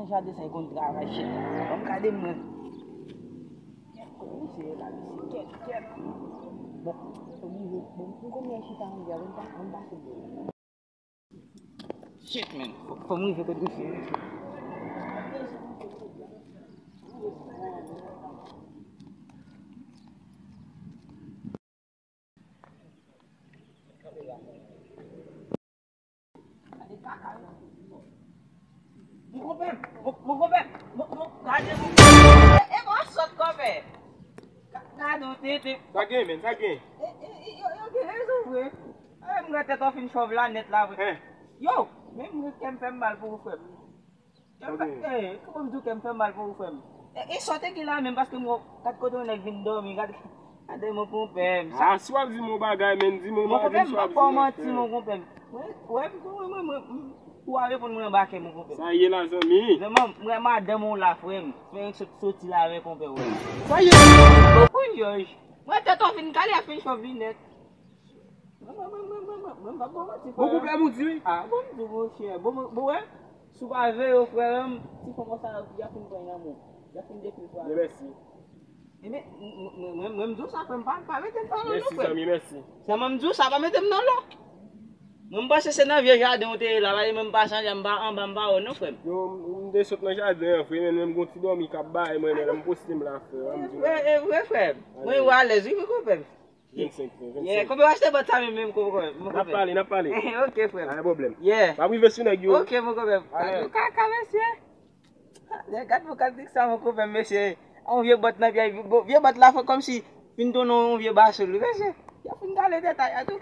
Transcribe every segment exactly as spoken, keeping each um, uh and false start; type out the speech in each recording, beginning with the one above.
Jaden sa, e konn travay, shit. Ban m gade mwen. Kèt, kòman misye ye la, mesye? Kèt, kèt. Bon, fò m rive. Bon, m konn chita ann di a, ban m pa, ban m pase bò. Shit, man. Fò, fò m rive kot misye. Mon konpè, mon, mon konpè, mon, mon, gade mon konpè. E, e, bon, sòt konpè. Ga-, gade w tete. Sa gen, men, sa gen. E, e, e, yo, yo gen rezon vre. E, m wè tèt ou fin chòv la nèt la vre. Yo, men m wè kè m fè m mal pou ou, frè m. Kè m fè, e, kòman m di w kè m fè m mal pou ou, frè m? E, e sa w te gen la menm, paske m wè kat kote yon nèg vin dòmi, gade, gade mon konpè m. Sa, si w ap di m yon bagay, men di m yon bagay, si w ap di m, frè. Mon konpè m, m p ap ba w manti, mon konpè m. Mwen, wè, m, mwen, mwen, mwen, m, ou a reponn mwen anba kè, mon konpè m. Sa ye la, zanmi? Zanmi, m wè madanm ou la, frè m. Fè yon sot, soti la avè konpè w. Sa ye? Bon, Jòj. Mwen tèt ou fin kale, a fin chòv li nèt. Mwen, mwen, mwen, mwen, mwen, mwen, mwen pa ba w manti, frè. Bon, konpè m ou di wi. A, bon, m di w, monchè. Bon, bon, bon, wè. Si w pa veye w, frè m, ti fanm konsa, y ap fin pran lanmou. Y ap fin detwi, frè. Mèsi. Ebyen, mwen, mwen, mwen, mwen, m di w sa, frè m, pa, pa mete m nan lò, non, frè m. Mèsi, zanmi, mèsi. Sèlman m di w sa, pa mete m nan lò. Mwen, m panse se nan vye jaden w te ye la, paske mwen, m pa chanje, m pa anba, m pa wè w, non, frè m. Yo, m, m te sot nan jaden an, frè, men mwen, m gon ti dòmi k ap bay mwen, men m poste m la, frè, m di w. E, e, vre, frè m. Mwen, w alèz, wi, mwen konprann. Vennsenk, frè, vennsenk. Yeah, konbyen w achte bòt sa menm, menm, konbyen, konbyen? N ap pale, n ap pale. Ok, frè m. Pa gen pwoblèm. Yeah. M ap rive sou nèg yo. Ok, mon konbyen. Gad yon kaka, mesye. Gad yon kaka sa, mon konbyen, mesye. Yon vye bòt nan pye, vye bòt la fè kòmsi fin tounen yon vye basòl, mesye. Y ap fin kale tèt a, a tou.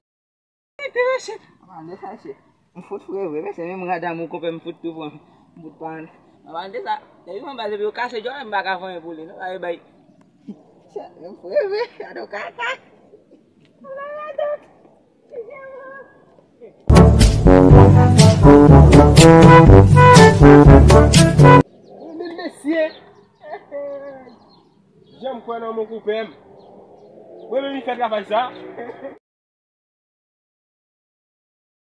Tete, mesye. Mande sa, mesye. M fout fre vre, mesye, menm rad a mwen, konpè, m fout tou pran. M fout pa, m pa de sa. Depi mwen ba, depi yo kase djòl, m pa ka fè anyen pou li, non, pa bay. M fre vre, gade yon kaka. Ala radòt. Men mesye. Janm kwè nan mon konpè m. Mwen menm li fè travay sa.